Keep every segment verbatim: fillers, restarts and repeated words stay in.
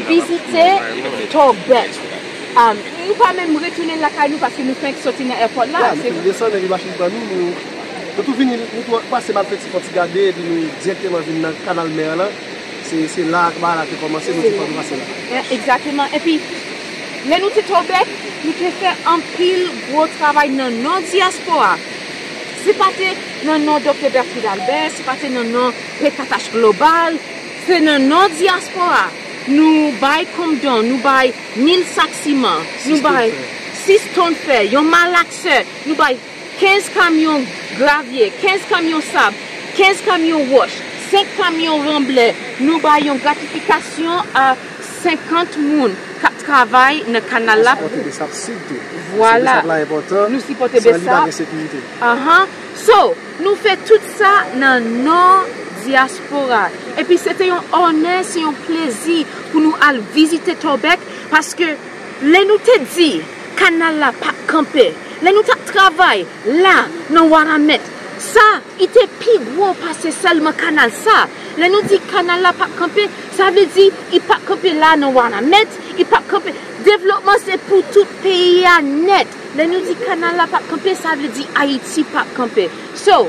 vizite Tòbèk. Um, nou pa menm retounen lakay nou paske nou fenk soti nan èpòt la. Ya, nou fenk desann epi machin pran nou, nou, nou tou vini, nou tou pase Malfeti fè ti gade, epi nou dirèkteman vin nan kanal mè lan. Se, se la bagay la te kòmanse, nou di fò nou pase la. Eh, egzakteman. Epi, lè nou te Tòbèk, nou te fè anpil gwo travay nan non dyaspora. Se pa te nan non Doktè Berthoud Albert, se pa te nan non P K T H Global, se nan non dyaspora. Nou bay kòm don, nou bay mil sak siman, nou bay sis tonn fè, yon malaksè, nou bay kenz kamyon gravye, kenz kamyon sab, kenz kamyon wòch, senk kamyon ranblè, nou bay yon gratifikasyon a senkant moun k ap travay nan kanal la. Sipòte Besap Sid tou. Vwala. Paske Besap la enpòtan, nou sipòte Besap. San li pa gen sekirite. Ahan. So, nou fè tout sa nan non dyaspora. Epi se te yon onè, se yon plezi pou nou al vizite Tòbèk, paske lè nou te di kanal la p ap kanpe, lè nou t ap travay la nan Wanament, sa, li te pi gwo pase sèlman kanal sa. Lè nou di kanal la p ap kanpe, sa vle di li p ap kanpe la nan Wanament, li p ap kanpe. Devlopman se pou tout peyi a nèt. Lè nou di kanal la p ap kanpe, sa vle di Ayiti p ap kanpe. So,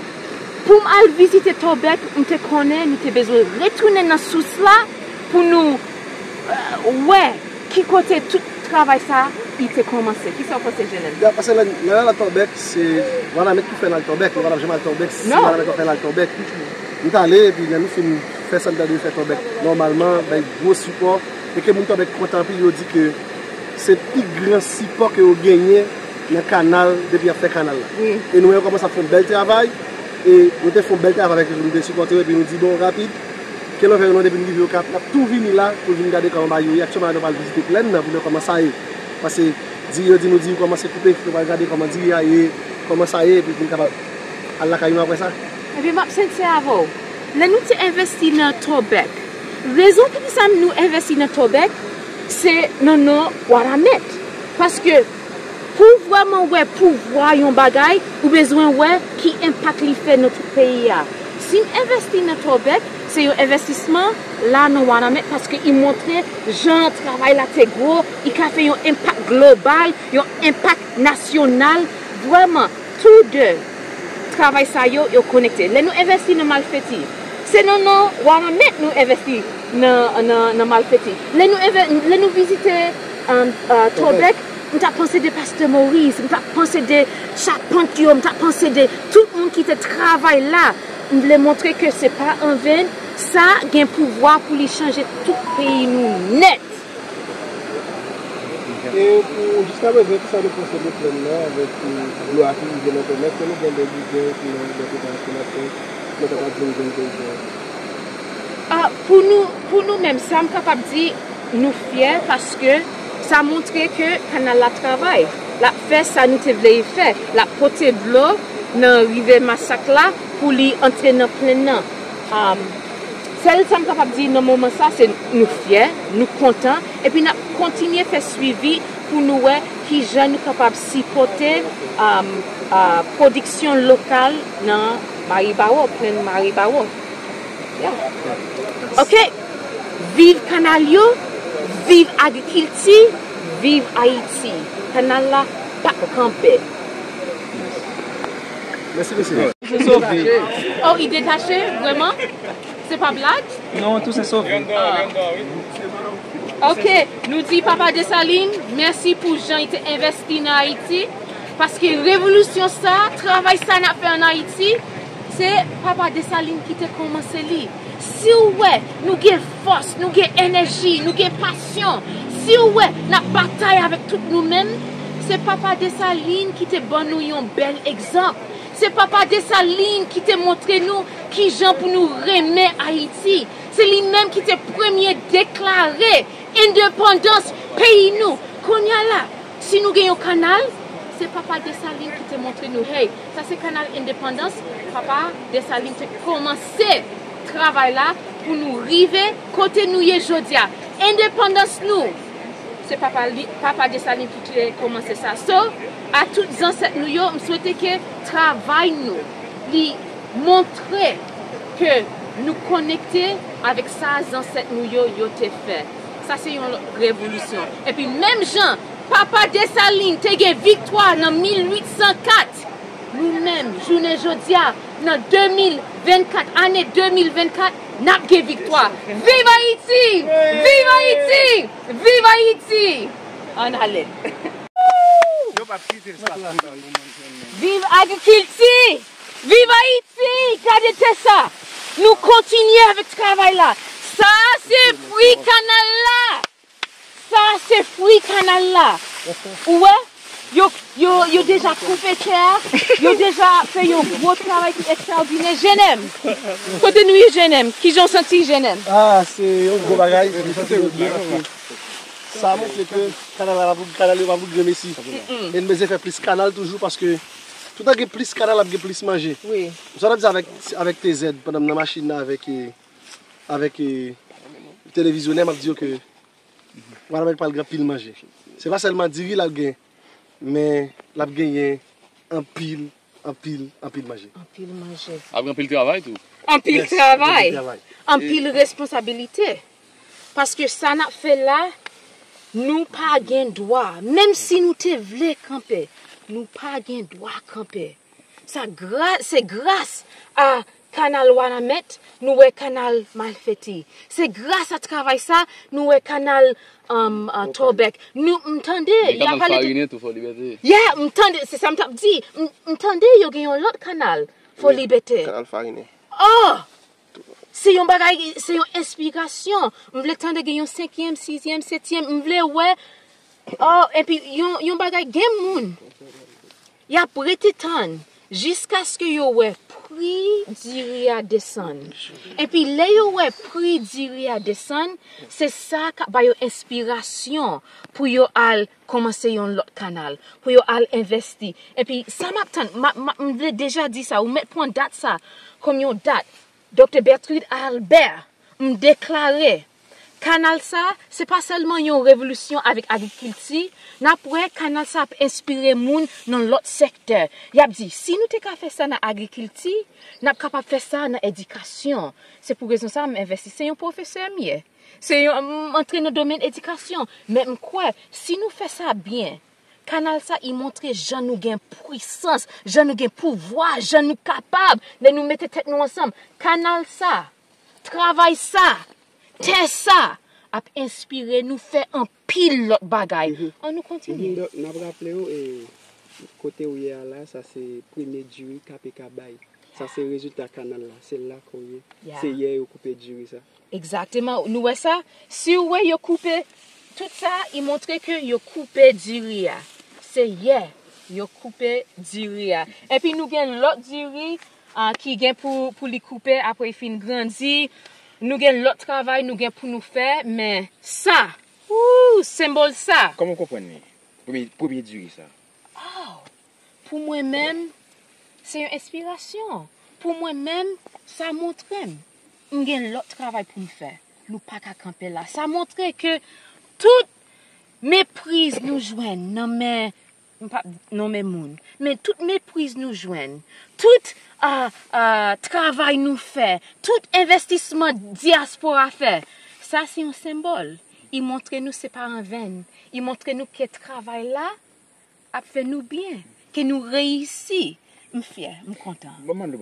pou m al vizite Tòbèk, m te konnen nou te bezwen retounen nan sous la pou nou, eh, wè ki kote tout travay sa li te kòmanse. Kisa w panse, Jenèl? Ya, paske nan, nan, nan Tòbèk, se Wanament ki fè n al Tòbèk. Nou pa t ap janm al Tòbèk si Wanament pa fè n al Tòbèk. Nou t ale, epi lè nou fin fè sa nou ta dwe fè Tòbèk nòmalman, bay gwo sipò, e ke moun Tòbèk kontan anpil, yo di ke se pi gran sipò ke yo genyen nan kanal depi y ap fè kanal la. Wi. E nou menm yo kòmanse ap fè yon bèl travay, e nou te fè yon bèl travay avèk yo, nou te sipòte yo, epi nou di, bon, rapid, ke lè nou rive Okap, n ap tou vini la pou vin gade kòman bagay yo ye. Aktyèlman, nou pral vizite plèn nan pou nou wè kòman sa ye. Paske diri yo di nou diri kòmanse koupe, fò nou pral gade kòman diri a ye, kòman sa ye, epi pou nou kapab al lakay nou apre sa. Ebyen, m ap sensè avè w. Lè nou te envesti nan Tòbèk, rezon poukisa nou envesti nan Tòbèk, se nan non Wanament. Paske pou vrèman wè pouvwa yon bagay, ou bezwen wè ki enpak li fè nan tout peyi a. Si m envesti nan Tòbèk, se yon envestisman la nan Wanament, paske li montre jan travay la te gwo, li ka fè yon enpak global, yon enpak nasyonal. Vrèman, tou de travay sa yo, yo konekte. Lè nou envesti nan Malfeti, se nan non Wanament nou envesti nan, nan, nan Malfeti. Lè nou enve-, lè nou vizite, um, uh, Tòbèk, m t ap panse de Pastè Moris, m t ap panse de chapant yo, m t ap panse de tout moun ki te travay la. M vle montre ke se pa anven, sa gen pouvwa pou li chanje tout peyi nou nèt. E pou jiska prezan, kisa nou panse de plèn nan avèk, e, dlo a ki rive nan Tòbèk? Èske nou gen de biten ki nan, nan preparasyon n ap fè, nou kapab vin jwenn peyi an? Ah, pou nou, pou nou menm, sa m kapab di, nou fyè paske sa montre ke kanal la travay. L ap fè sa nou te vle l fè. L ap pote dlo nan rivyè Masak la pou li antre nan plèn nan. Um, sèl sa m kapab di nan moman sa, se nou fyè, nou kontan, epi n ap kontinye fè swivi pou nou wè kijan nou kapab sipòte, um, uh, pwodiksyon lokal nan Maribawo, plèn Maribawo. Yeah. Ok. Viv kanal yo, viv agrikilti, viv Ayiti. Kanal la p ap kanpe. Mèsi, mesye. Se sove. Oh, li detache, vrèman? Se pa blag? Non, tou se sove. Ah. Ok, nou di Papa Desalin, mèsi pou jan li te envesti nan Ayiti. Paske revolisyon sa, travay sa n ap fè ann Ayiti, se Papa Desalin ki te kòmanse li. Si w wè nou gen fòs, nou gen enèji, nou gen pasyon, si w wè n ap batay avèk tout nou menm, se Papa Desalin ki te ban nou yon bèl egzanp. Se Papa Desalin ki te montre nou kijan pou nou renmen Ayiti. Se li menm ki te premye deklare endepandans peyi nou. Kounye a la, si nou gen yon kanal, se Papa Desalin ki te montre nou, hey, sa se kanal endepandans. Papa Desalin te kòmanse travay la pou nou rive kote nou ye jodi a. Endepandans nou, se Papa li, Papa Desalin ki te kòmanse sa. So, a tout zansèt nou yo, m swete ke travay nou, li montre ke nou konekte avèk sa zansèt nou yo, yo te fè. Sa se yon lòt revolisyon. Epi menm jan Papa Desalin te gen viktwa nan mil uit san kat, nou menm, jounen jodi a, nan de mil vennkat, ane de mil vennkat, n ap gen viktwa. Viv Ayiti! Viv Ayiti! Viv Ayiti! Ann ale! Viv agrikilti! Viv Ayiti! Gade tè sa! Nou kontinye avèk travay la. Sa se fwi kanal la. Sa se fwi kanal la. Ou wè? Yo, yo, yo deja koupe tè a. Yo deja fè yon gwo travay ki ekstraòdinè. Je n'aime. Kote nou ye, Je n'aime? Kijan w santi, Je n'aime? Ah, se yon gwo bagay. Sa montre ke kanal la pa pou, kanal yo pa pou granmesi. E n bezwen fè plis kanal toujou paske toutan gen plis kanal, ap gen plis manje. Wi. Sa w ap di avèk, avèk T Z, pandan m nan machin nan avèk, eh, avèk, eh, televizyonè, m ap di yo ke Wanament pral gen anpil manje. Se pa sèlman diri l ap gen, men l ap genyen anpil, anpil, anpil manje. Anpil manje. Ap gen anpil travay tou. Anpil travay. Anpil travay. Anpil responsabilite. Paske sa n ap fè la, nou pa gen dwa. Menm si nou te vle kanpe, nou pa gen dwa kanpe. Sa gra-, se gras a kanal Wanament, nou wè kanal Malfeti. Se gras a travay sa, nou wè kanal, um, uh, Tòbèk. Nou, m tande, y ap pale de kanal Farinen tou, Fò Libète. Yeah, m tande, se sa m t ap di. M, m tande yo gen yon lòt kanal, Fò Libète. Kanal Farinen. Oh! Se yon bagay, se yon enspirasyon. M vle tande gen yon senkyèm, sizyèm, setyèm. M vle wè. Oh, epi yon, yon bagay, gen moun. Y ap rete tann jiskaske yo wè pri diri a desann. Epi lè yo wè pri diri a desann, se sa k ap ba yo enspirasyon pou yo al kòmanse yon lòt kanal, pou yo al envèsti. Epi sa m ap tann, m ap, m ap, m vle deja di sa, ou mèt pran dat sa kòm yon dat. Doktè Bertrude Albert, m deklare, kanal sa, se pa sèlman yon revolisyon avèk agrikilti, n ap wè kanal sa ap enspire moun nan lòt sektè. Y ap di, si nou te ka fè sa nan agrikilti, n ap kapab fè sa nan edikasyon. Se pou rezon sa a m envèsti. Se yon pwofesè m ye. Se yon, m antre nan domèn edikasyon. Men m kwè, si nou fè sa byen, kanal sa, i montre jan nou gen pwisans, jan nou gen pouvwa, jan nou kapab, lè nou mete tèt nou ansanm. Kanal sa, travay sa, tè sa, ap enspire nou fè anpil lòt bagay. Mhm. Ann nou kontinye. Mhm. Donk, n ap raple w, e, kote w ye a la, sa se premye diri K P K bay. Sa se rezilta kanal la. Se la ke w ye. Yeah. Se yè yo koupe diri sa. Egzakteman. Nou wè sa? Si w wè yo koupe, tout sa, i montre ke yo koupe diri a. Se yè yo koupe diri a. Epi nou gen lòt diri, ah, ki gen pou, pou li koupe apre li fin grandi. Nou gen lòt travay nou gen pou nou fè, men sa, wou, senbòl sa. Kòman w konprann li? Premye, premye diri sa. Oh! Pou mwen menm, se yon enspirasyon. Pou mwen menm, sa montre m, m gen lòt travay pou m fè. Nou pa ka kanpe la. Sa montre ke tout mepriz nou jwenn nan men, m p ap nonmen moun, men tout mepriz nou jwenn, tout, ah, ah, travay nou fè, tout envèstisman dyaspora fè, sa se yon senbòl. I montre nou se pa anvenn. I montre nou ke travay la ap fè nou byen, ke nou reyisi. M fyè, m kontan. Bon, Manlou,